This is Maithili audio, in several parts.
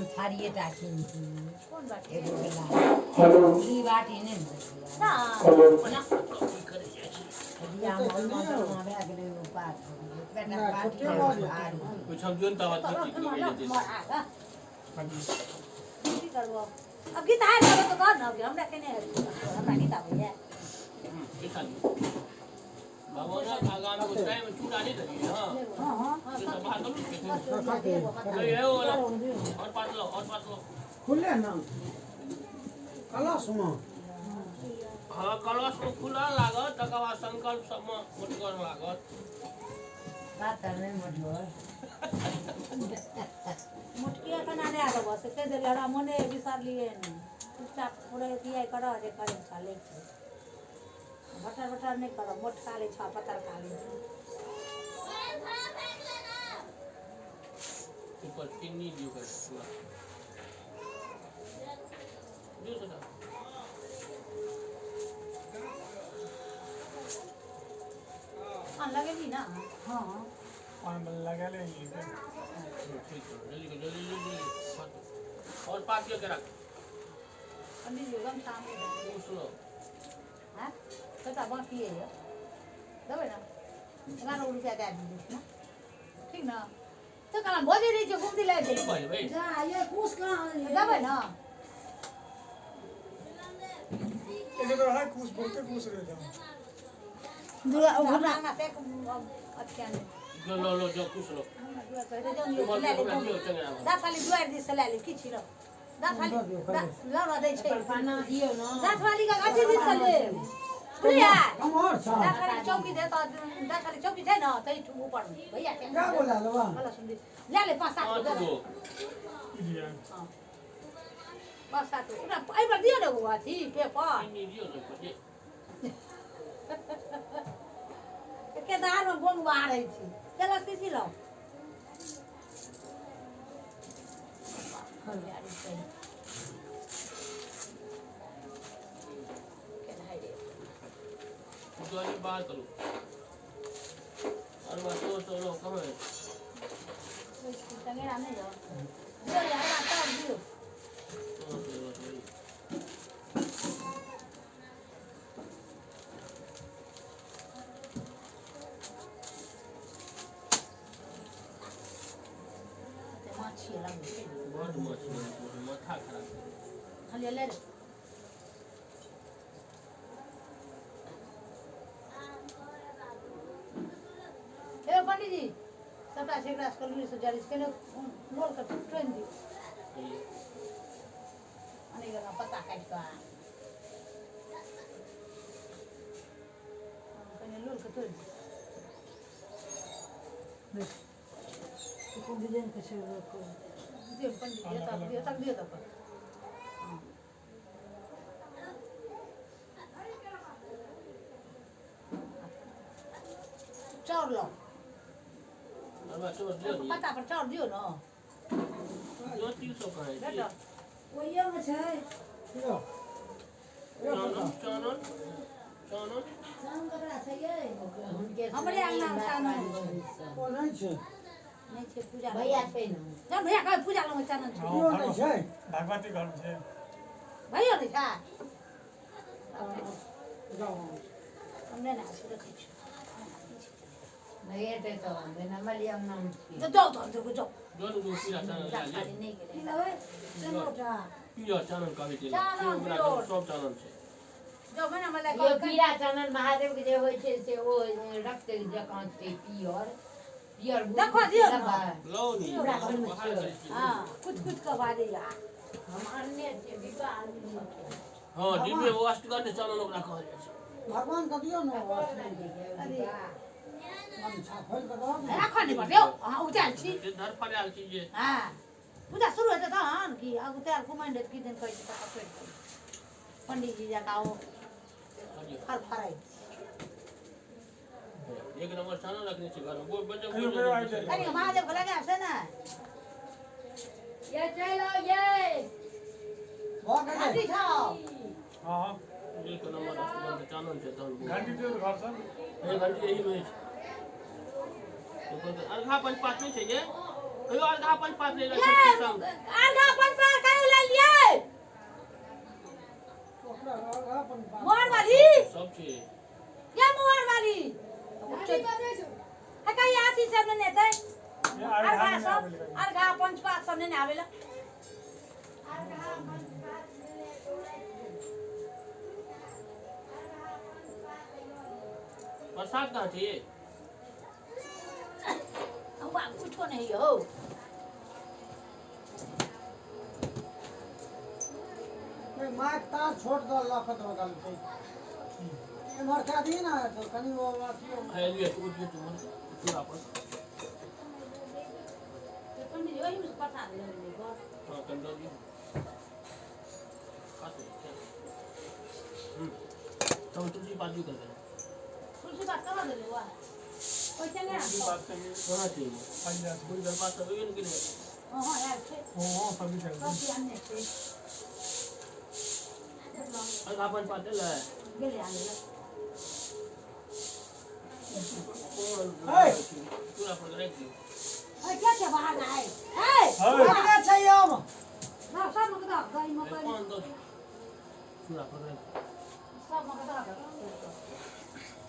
हम थारिए टा किनती। कोन बाटी? एगो गिलास। हेलो। ई बाटी नहि ने देखलियै। ना। हेलो। दिया मलमा तलमा भए गेलै, ओ पास भऽ गेलै। एतबे टा बाटी आर कुछ हम जोन तावत की चीज लगे जेतै। की करबो अब? गीत हारि देबै तऽ कह ने कि हमरा केने हेतै, हमरा गीत आबैया। भगवानक आगामे टाइम चूड़ा नहि देलियै। हँ। हँ। से सब बाहर करू। हँ। ए, ओ लो, और पात लो, और पात लो। खुले ना कलशमे? हँ, कलशमे खुला लागत, तकर बाद संकल्प सबमे मोटगर लागत। पातर नहि, मोटगर। मोटकी एखन आने देबऽ से कहि देलियै, हमरा मोने बिसरलियै नहि। चुपचाप पूरे अथिया करऽ जे करै छऽ, लै छै बटर बटर नहि करऽ, मोटका लै छऽ, पतरका लै छऽ। ऊपर चीनी दियौ कनि पूरा दियौ सटा। पान लगेबही ने? हँ। पान लगेले ही। ठीक छै, जल्दी करू, जल्दी जल्दी जल्दी। और पात दियौ केरा। पंडीजी गमछा नहि देबै? कुश लो। हँ, सबटा बाकिए यऽ, देबै ने? 11 रुपया दए दियै ने, ठीक ने? तऽ केना बजै रहै छै, गुमती लागि की जाइ। बजबै? जा ये कुश कहाँ आनलियै? देबै ने? एने तो है कुछ बहुते कुछ रहे था। दुर्गा हमरा अंगना से एक अथिया नहि। जो लो लो, जो कुश लो। हमरा दुआरि कहै रहै, जाउ ने, लए ले, जाउ ने। दस हाली दुआरि दिस से लए ले, की छी रौ? 10 हाली लऽ दै छै। पर पाना दियौ ने। 10 वाली के अथी दिस से ले, बुझलियै? कमहर छ? 10 वाली चौकी दे तऽ, 10 वाली चौकी छै ने तै ऊपर भैया के। क्या बोला लेबा? भला सुनली, लए ले पाँच सात गो। पाँच गो। दिया। हँ, पाँच सात गो ओकरा एहिपर दियौ ने, एगो अथी पेपर। चीनी दियौ ने ऊपर, जे। केदारमे बोंग बाहरै छी, चल शीशी लाउ। जल्दी बाहर करू और बात तो चलो कहाँ है? चंगेरा नहि यऽ, दियौ रे, हमरा चाउर दियौ। हाँ, सही बात है। एते माछी लगै छै। बड माछी लगै छै, माथा खराब। खाली ले रे। हे पंडीजी, सबटा छै एकरा सबके लुरि से जरै छै, कने लोल के टोनि दियौ। अने गेलहुँ पत्ता काटि कऽ, कने लोल के तोड़ि दियौ। कोन डिजाइन के छै? दियौ पंडीजी, एतऽ दियौ, एतऽ दियौ तऽ। चाउर लाउ। और बात तो दियौ ने। पत्ता पर चाउर दियौ ने। जो 300 कहाँ है? भेटल। ओहिएमे छै। यौ। चानन, चानन, चानन। चान ककरा छै यै? हुनके। हमरे अंगनामे चानन छै। ओ नहि छै। नहि छै पूजा। भैया छै ने। जब भैया कहै पूजा लग चानन छै। इहो नहि छै। भगवती घर में छै। भैयो नहि छै। जाउ। हम नहि ने छै, देखै छी। नहि हेतै तऽ बिना मलिया अंगनामे छी। तऽ जाउ, तऽ देखो जाउ। जो दू पीला चानन पूजा लए खाली ले। नहि की गेलै। लेबै? चनोटा। पीला चानन कहै छै। चानन ओकरा पियोर। सब चानन छै। जाउ मैना मला। यो पीरा चानन महादेव के जे होइ छै से ओ रक्त जकाँ छै, पियर पियर। देखो दियौ ने। लो नी। पूरा घरमे बाहर छै। करै छी। हँ, कुछ कुछ कऽ बाजैया। हम आनने छियै डिब्बा, आनने छियै। हँ, डिब्बे, ओ अष्टगंध चानन ओकरा कहल जाइ छै। भगवान के दियौ ने। अरे। गमछा खोलि कऽ दऽ ने। एखन नहि पड़तै, अहाँ उतायल छी। जे धरफड़ायल छी जे। हँ, पूजा शुरू हेतै तहन की अगुतायल कुमारि हेतै, की दिन कहै छै तकर पड़ि गेल पंडीजी जकाँ ओ फरफराइ। एक नंबर चानन रखने छी घरमे। बजब। कहियो कहियो आबि जाइ। कनि महादेवके लगायब से ने। ये चलि आउ ये। भऽ गेलै। घंटी छौ। हाँ। एक नंबर अष्टगंध चानन छै तहन। घंटी दियौ तऽ घर सब। हे, घंटी एहिमे अछि। अर्घा पंचपात नहि छै ये? कहियो अर्घा पंचपात नहि रहै छै संग। अर्घा। सब नहि आबै ला। प्रसाद कहाँ छै? हुआ कुछो नहीं हो। माइक तार छोड़ दो लखत बगल छै एमहर का दी ना तो कनी वो अथी है लिए तू दियो तू पूरा पर तो पंडित ओही में प्रसाद ले ले गो। हां कंडो दियो खाते तो तुलसी पात कर दे। तुलसी पात कहाँ दे हुआ पैसा नहीं तुलसी पात से होना चाहिए। आई जा कोई दरबार सब ये नहीं। हां हां यार छै। हां सब छै सब आने छै। अरे अपन पात ले गेले आने ले। ए पूरा पर रख दियो। अरे क्या छै बाहर ना आए ए क्या छै हम ना सब मकदा गाई मकई कौन दो पूरा पर रख सब मकदा।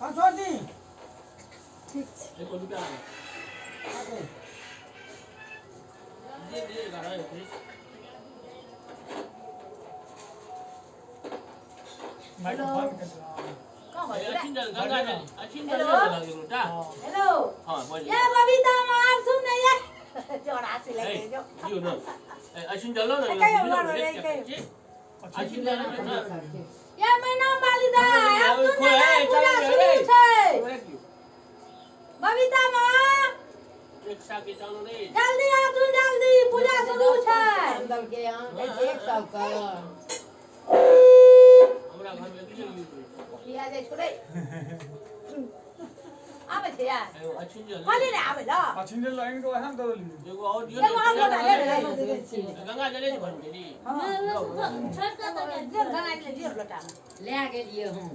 हम छोड़ दी ठीक छै। एक रुपया लगा दे दे गाड़ा है। माइक बंद कर दो। कहाँ भइयो रे? गंगा जल अछिन जल लगा बेटा। हेलो हां बोल। ये बबीता मार सुन नहीं है जोड़ा से लगे जो दियो ना अछिन जल ना अछिन जल ना ये महीना मालिदा आप सुन नहीं पूजा शुरू छै। बबीता मां एक सा के चालू नहीं जल्दी आ तू जल्दी पूजा शुरू छै। अंदर के यहां 100 का हमरा घर में किछु यूज होय किया जाय छोड़े आबै छै यार। अछिन जल खाली ने आबै ल अछिन जल लाइन को हम दऽ देलियै। एगो और दियो एगो और लोटा ले ले। गंगा जले छै भर गेली। हां छोड़ के तो गंगा जल दियो लोटा में ले गेलियै हम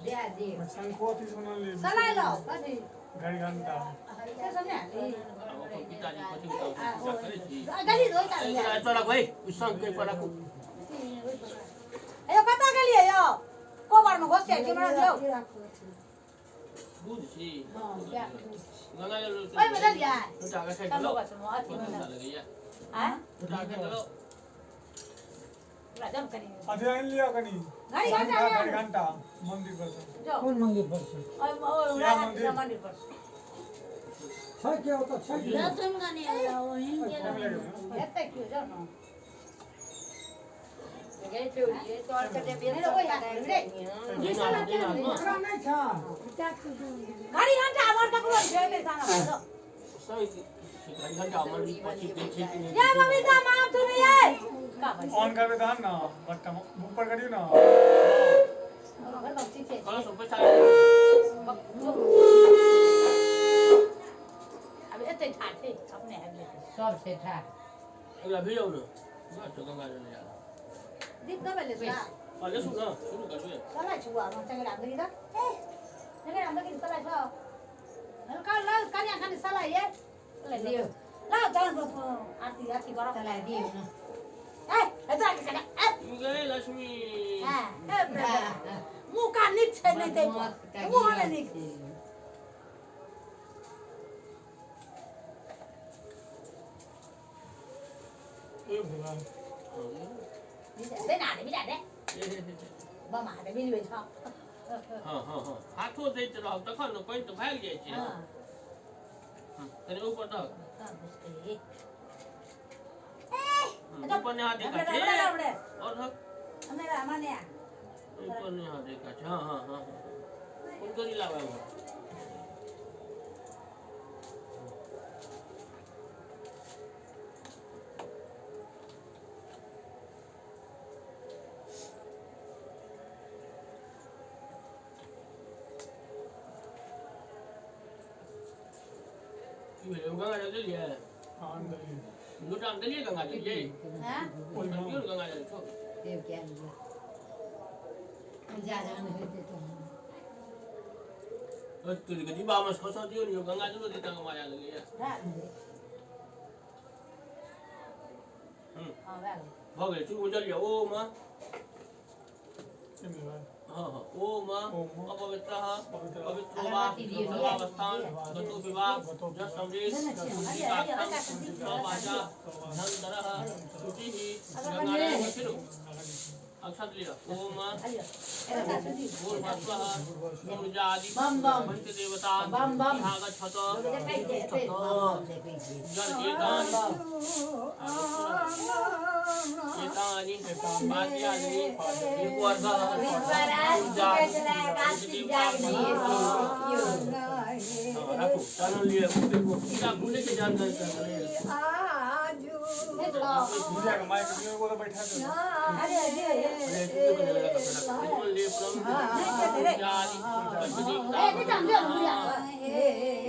दे दे शंखो अथी सुनल ले सलाइ लो कथी घड़ी घंटा से सब ने अपन पिताजी कथी पूजा करै छी गली दो ता एतऽ राख भाई शंख के पर राखू। अयो कतऽ गेलियै यौ? कोबर में घोसिया छै हमरा दियौ। दूध छी। हां क्या गंगा जल ओइ में देलियै लोटा के साइड सब लो बस में अथी में लगैया आय लोटा के चलो पूरा जम करी अथी आनि लिअ कनी घड़ी घंटा ले घड़ी आनू। घंटा मंदिर पर से। जाओ कोन मंदिर पर से? ओइ ओइ राधा कृष्ण मंदिर पर छै के ओतऽ छै के? लतन गने ओहिन के एतै क्यों जाओ ना गई छोड़िए तोर के देबे नहीं, ओहि हाथ में रे। ओकरा नहि छ घड़ी घंटा हमर ककरो नहि छै साना दो। सही घड़ी घंटा हमर भी पची दै छै कि ये बबीता मां सुन ये का भाई ऑन करबे तहन ना बट्टा ऊपर करियौ ना। घर बक्सी छै कलश पैसा अब एतै ठाढ़ छै अपने आबि जेतै सब छै ठाढ़। एकरा भेजौ ने जा गंगा जल जा दीप दबे ले सा अरे सुन ना शुरू करबे सलाइ छुआ हम चंगरा दगी द ए चंगरा दगी सलाइ छ हल्का लाल कनिया खानी सलाइ ये सलाइ दियौ। लाओ तहन आरती आरती करो सलाइ दियौ ना। ए एतरा के करा ए गए लक्ष्मी। हां ए मुंह का नीक छै नहीं तै मुंह ने नीक ए भगवान दे ना दे बिजा दे बमा दे मिलबे छ। हां हां हां हाथो दैत रहब तखन ने पानि तऽ भागि जाइ छै। हां कनि ऊपर दहक ए ऊपर नहि हाथ देखा छै और दहक हमरा मने ऊपर नहि हाथ देखा छै। हां हां हां कोन करी लाबै की भेलै? गंगा जल देलियै? हां देलियै। लोटा मे देलियै गंगा जल यै? हां ओहिमे दियौ ने गंगा जल छौ। देव क्या लिया पूजा जहन होइतै तहन तोरी के डिब्बा मे खसा दियौ ने गंगा जलो देता माया लगैया। हां भए गेल भऽ गेलै। चुप बुझलियै ओ मे। केने भाई? हाँ हाँ ओम अपवित्रः पवित्रो वा सर्वावस्थान गतो विवाह जसमृत सवाचा धनधरः शुचिः गंगारे अक्षत लिया ओम भूर्भुवस्वः ऊर्जादि पंचदेवता आगच्छत जल एतानि एतानि पाद्यानि एकवर्गः राखू चलन लिअ पूजा भूले के जानकारी माइक दियो बैठा दे।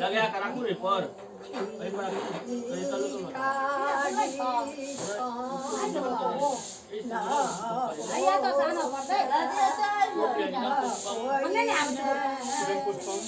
लगा के राखू रे पर एहि पर राखू कहीं चलू तो भैया तो सानो पड़तै हमे नै आबै छै। पुष्पम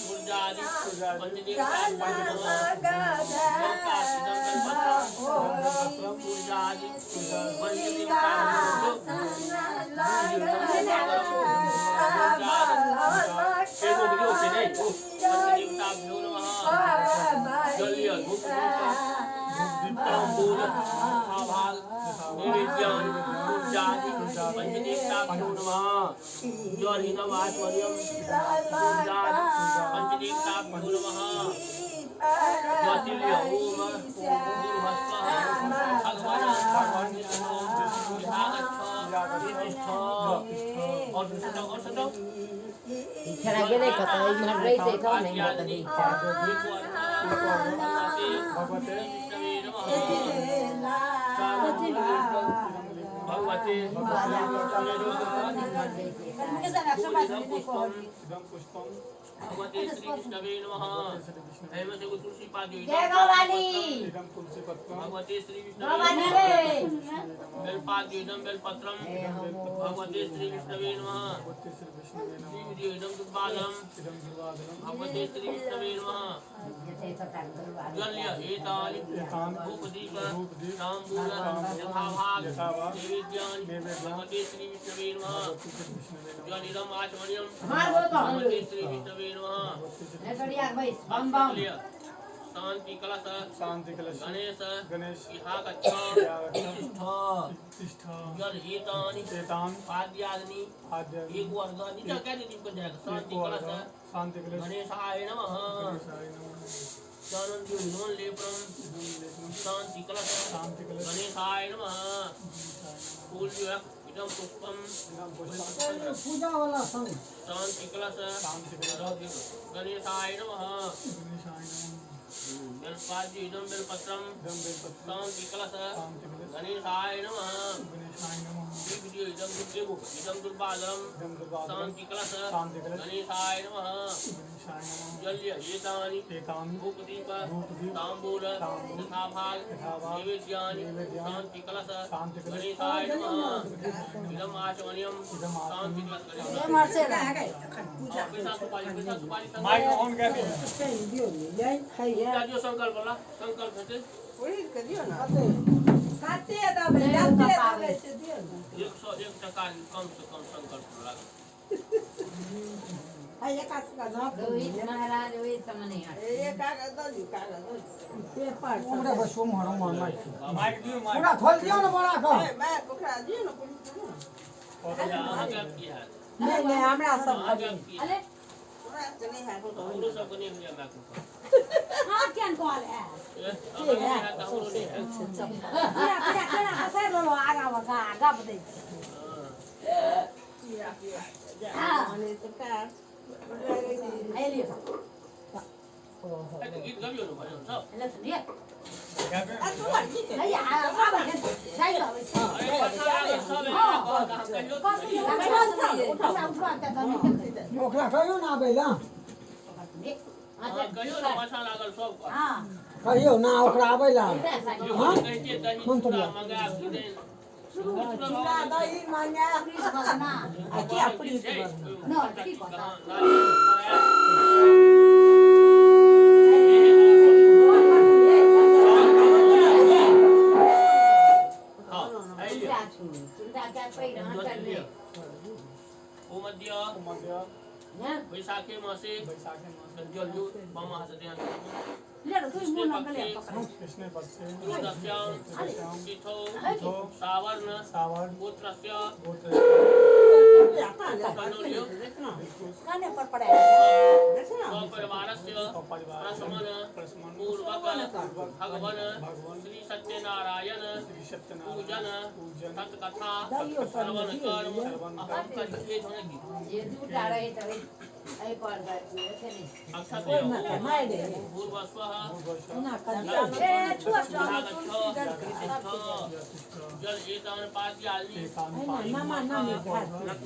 खेला गेलै कतऽ इम्हर रहितै तब ने इम्हर तऽ देखता। भगवते भगवते श्री विष्णवे नमः। एहिमे से एगो तुलसी पात दियौ। जय भवानी भगवते श्री विष्णवे भवानी रे बेलपात दियौ इदं बेलपत्रम भगवते श्री विष्णवे नमः। दियौ इदं दुर्बादलं भगवते श्री विष्णवे नमः। जल एतानि धूपदीप ताम्बूल यथाभाग नैवेद्यानि भगवते श्री विष्णवे नमः। जल इदं आचमनीयं भगवते श्री विष्णवे नमः। बम बम शांति कलश शांति कलश गणेश गणेश इहागच्छ तिष्ठ तिष्ठ जल एतानि एतान पाद्यादि आद्यादि एक वर्ग नीचा कह दे दीप जाएगा। शांति कलश शांति कलश गणेशाय नमः। गणेशाय नमः। चानंद योन लेपनम शांति कलश शांति कलश गणेशाय नमः। फूल जो है इदं पुष्पम पूजा वाला संग शांति कलश शांति कलश गणेशाय नमः। गणेशाय नमः। बेलपाद्य इदं बेलपत्रम इदं बेलपत्रम शांति कलश शांति कलश गणेशाय नमः। गणेशाय नमः। इदं दुर्गेगो इदं दुर्बादलं इदं दुर्बादलं शांति कलश शांति कलश गणेशाय नमः। गणेशाय नमः। जल्य एतानि एतानि धूपदीप धूपदीप ताम्बूल यथाभाग नैवेद्यानि शांति कलश शांति कलश गणेशाय नमः। इदं आचमनीयं शांति कलश गणेशाय। पैसा सुपारी पैसा सुपारी माइक ऑन कर दे। पूजा दियौ संकल्प वाला संकल्प हेतै कते देबै जते देबै से दियौ ने। 101 टका कम से कम संकल्प लागत। है एक का रोहित महाराज ओहि समय नहि हट। एक कागज दऽ दियौ कागज दऽ दियौ पेपर उमरे बस उमहर उमहर माइक माइक दियो माइक पूरा खोल दियो ने बड़ा को। मैं ओकरा दियौ ने पुलिस दियौ ने। अहाँके की हैत? नहि नहि हमरा सब अहाँके की हैत? अरे हमरा के नहि हैत। हमरो सबके नहि होइए माइक। हां केन कहल है हमरो नहि हैत। पूरा पूरा केना हसै रहलो आगा बगा गप दै छै। पिया पिया हां मने तऽ कार एलियो गीत गबियौ ने भजन सब। ले सुनिए आ तू आर की भैया आबै छै जाइ आबै छै। अरे पछा लागल सब एना कहत अहाँ कहियौ तऽ सही। उठा उठा त नहि ओकरा कहियो ना आबै ला। अहाँ कहियौ ने पछा लागल सब कहत। हां कहियो ना ओकरा आबै ला। हां कहितियै दही चूड़ा मंगायब कि नहि? चूड़ा दही मंगायब ना आ किया पुलिस ना की पता हाँ, चिंता के पैर आंचल नहि। भूमध्य मध्य वैशाखे मासे वैशाखे मासे जल्लू बामा हसते ले लो, तू मुंह लंगा ले पकड़। कृष्ण पक्षे चतुर्दश्यां तिथौ तिथौ सावर्ण सावर्ण गोत्रस्य गोत्र काने पर पड़े। स्वपरिवारस्य सपरिवार प्रशमन प्रशमन पूर्वक भगवान भगवान श्री सत्यनारायण श्री सत्यनारायण पूजन पूजन तत्कथा श्रवण कर्म अहं करिष्ये धनगी जे दूटा रहै तऽ एहि पर एते नहि। अक्षत भूर्भुवस्वः ए छुआ छुआ जल एतान पाद्यानि एकान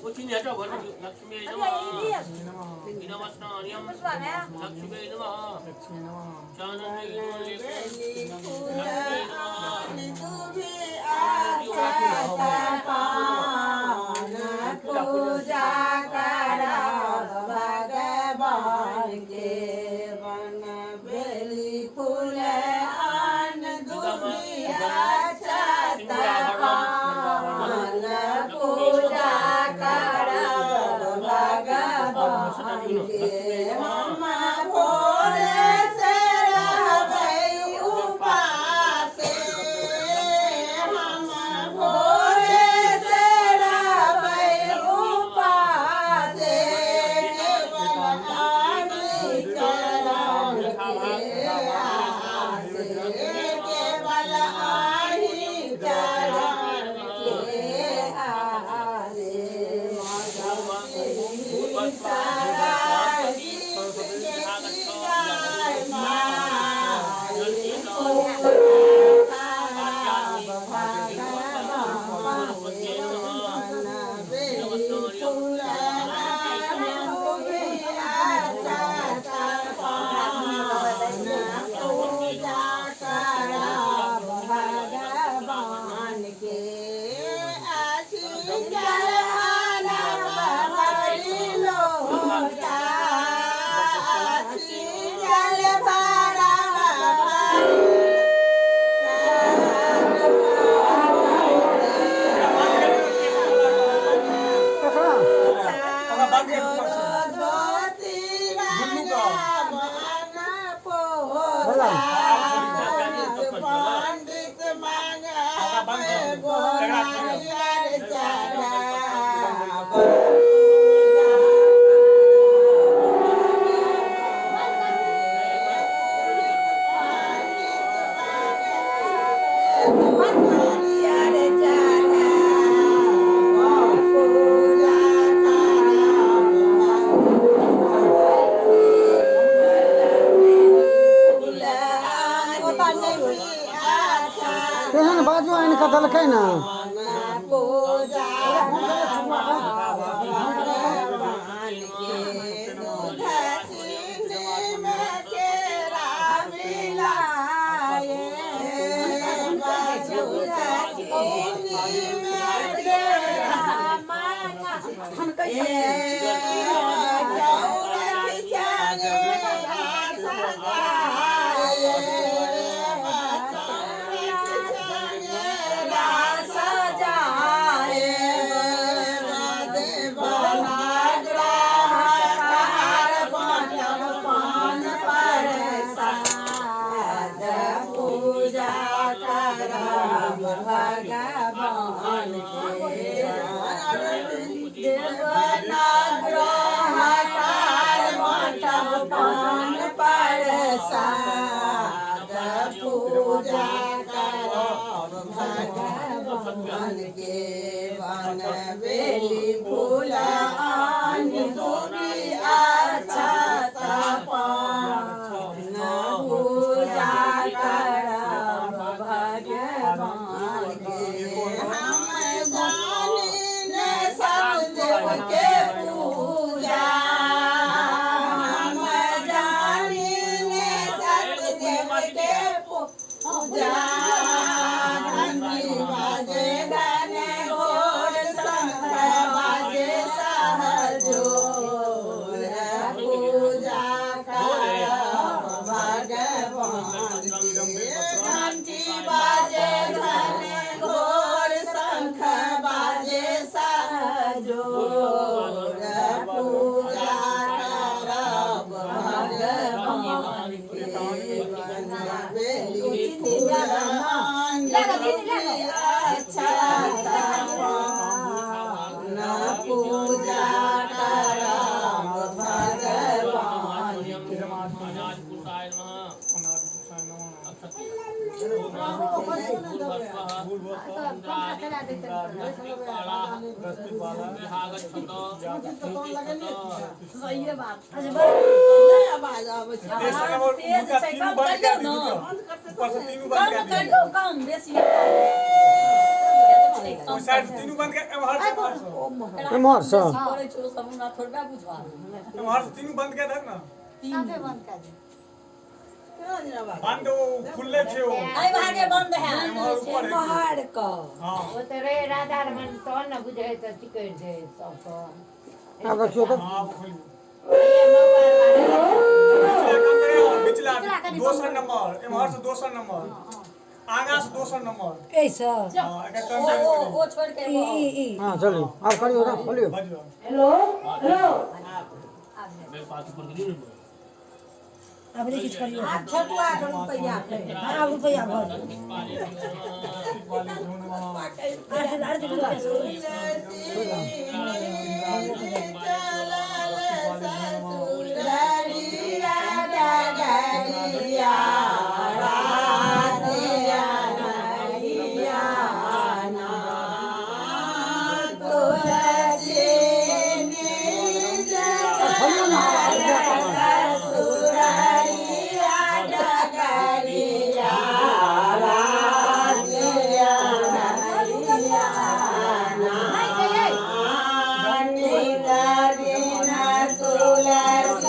कुछ नहीं हटाओ घर में। लक्ष्मी अरे नमः ये नमः इदमस्नान्यं पुष्पा में लक्ष्मी नमः लक्ष्मी नमः चानने लक्ष्मी नमः पूजा करब भगवान के वन बेली फूल आन दुनिया चतपान पूजा करब भगवान के हम भोरे से रहबै उपासे हम भोरे से रहबै उपासे केवल आनि चरण के आसे केवल आनि चरण के आसे भगवान के आशीष ओकरा बंद कर ऊपर से पंडित मांगे गोनारियर चढ़ा तेहन बाजू आनि कऽ देलकै ने। पूजा भगवान के दूध चीनी में केरा मिलाए दूध चीनी में केरा पूजा करब भगवान के देवनाग्रह पान परसाद पूजा करब भगवान के वन बेली फूल आन दूबी अक्षत पान पूजा करब भगवान के हम जानी ने सब देव के पूजा हम जानी ने सतदेव के पूजा घंटी बाजे घन घोर शंख बाजे सहजो। अक्षत पान पूजा करब भगवान के। अनादिपुरुषाय नमः। सहिए बात। नहि आवाज आबै छै। तेसर नंबर तेज उनका छै, तीनू कम बंद करियौ कर ने। दी ऊपर से तीनू बंद कम कर दी। करियौ, कम बेसी तेज छै, कम ओहि साइड तीनू बंद कर, एम्हर से एम्हर से। एम्हर से। बेसी करै छै, ओ सब हमरा थोड़बे बुझबा। एम्हर से तीनू बंद कर दहक ना। साफे बंद कऽ दे। केना जेना आवाज? बंद ओ खुलले छै ओ। एहि भागे बंद है। एम्हर ऊपर है। बाहर कऽ। हां। ओ तऽ रहे राधा रमन तहन ने बुझै तऽ चिकरि दे सबके। आब देखियौ तऽ। हां, खोलियौ। ये मोबाइल वाला। बिचला कम करियौ, बिचला दोसर नंबर, एम्हर से दोसर नंबर, आगा से दोसर नंबर। एहिसँ। हां, एकर कम ओ करियौ। ओ ओ छोड़ि के ई एगो ई ई। हँ चलियौ, आब करियौ ने, खोलियौ। बजियौ। Hello hello. आब नहि किछु करियौ। आब छोटुआ के रुपैआ भेल। आब रुपैआ भऽ गेल। 8 दिन रुपैआ। तुलसी चलल ससुररिया डगरिया राति अनरिया ना। तुलसी निज चलल ससुररिया डगरिया राति अनरिया ना। नित दिन तुलसी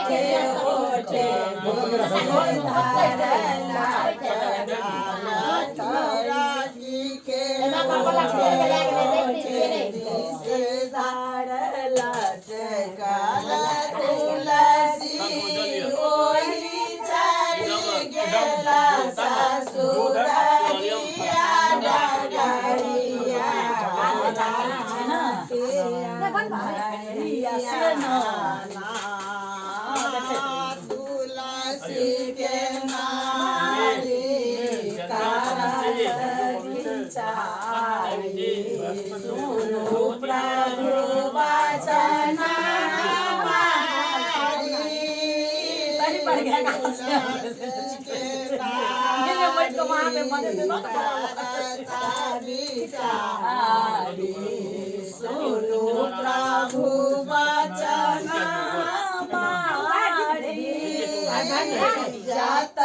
के ओठे तुलसी के नारी सुनो प्रभु वचन सुनो प्रभु वचन जात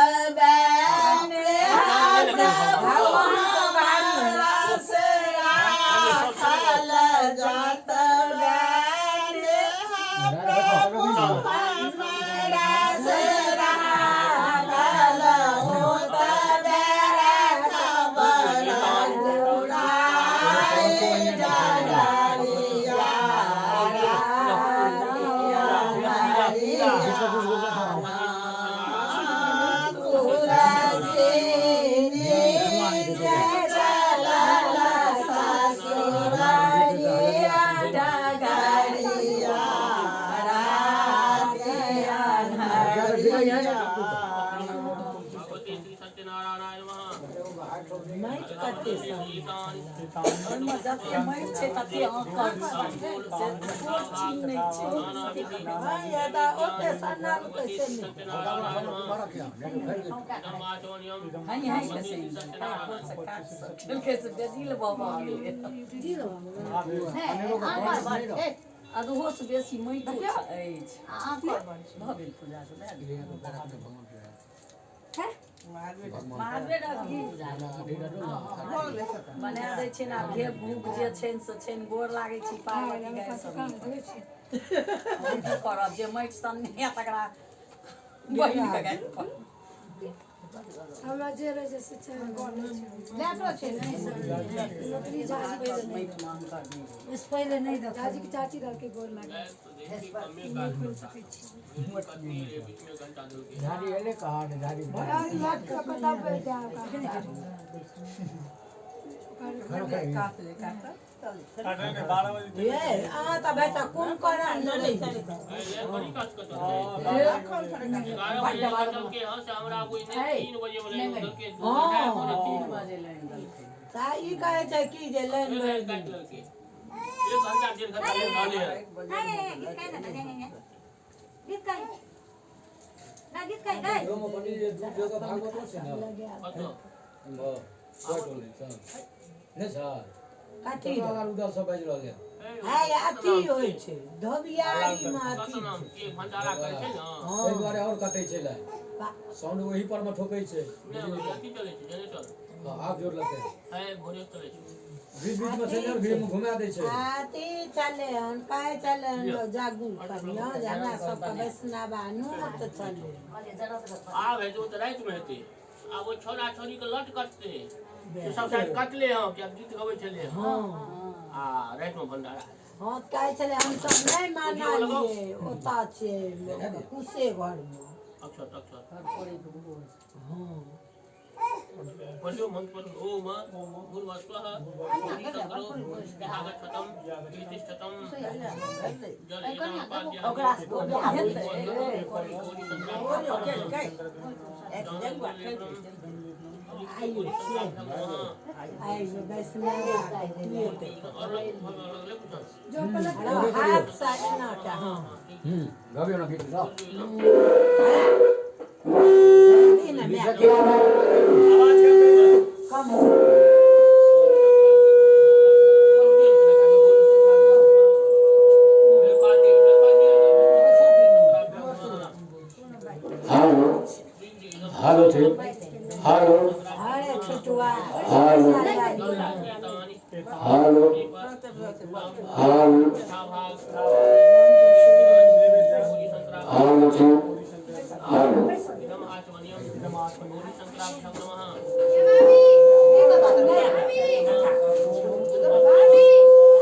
अधहो बेसी माटि अछि भऽ गेल पूजा बना दै छै ने आब घे भूख जे छनि से छनि गोर लागै छी पार्वती गाय सब की करब जे माटि सन नहि हैत तकरा बहिन के गाय हमरा जे रहै छै से छै पहिले नहि देखो झाजी के चाची दलके गोर लागे झाड़ी एले कहाँ झाड़ी साउंड वही पर में ठोकै छै आब जोर लगतै बीच बीच में चल भीड़ में घुमा दै छै आती चले हन काहे चले हन जागू करियो जे हमरा सब के वैष्णव आनू त चले आब है जो त रात में हेतै आब ओ छोरा छोरी के लट कटतै सब शायद कटले हँ कि गीत गबै छलै हँ आ रात में भंडारा हँ कहै छलै हम सब नहि मानलियै ओतऽ छियै कुशे घर में अक्षत अक्षत हँ पढ़ियो मंत्र ओम भूर्भुवः आगच्छतम तिष्ठतम जल हेलो ठीक hello hello hello hello hello 2 hello. इदम आचमनीयं गौरी शंकराभ्यां नमः।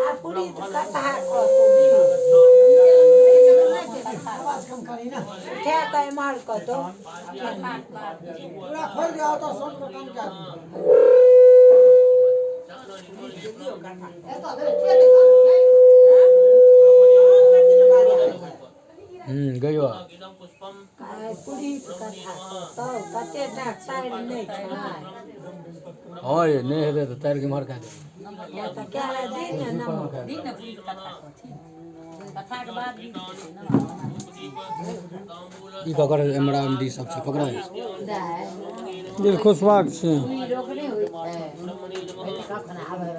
आ पूरी कथा कहतौ दीदी। आवाज कम करी ना। उठा कऽ एम्हर कहतौ। पूरा खोल दिया तो साउंड को कम कर। गयो। इदम पुष्पम आइ पूरी कथा कहतौ, कते टा तारि नहि छै। हाँ ये नहीं हेतै तऽ तारि के इम्हर कए देबै। तऽ कए दिन ने नमो। दिन ने पूरी कथा कहथिन, कथाके बाद गीत हेतै ने। ई ककर एमरा एमडी सब छै पकड़ा। दाइ दिल खुशबाक छै। ई रोग नहि होइ छै कखन आबै।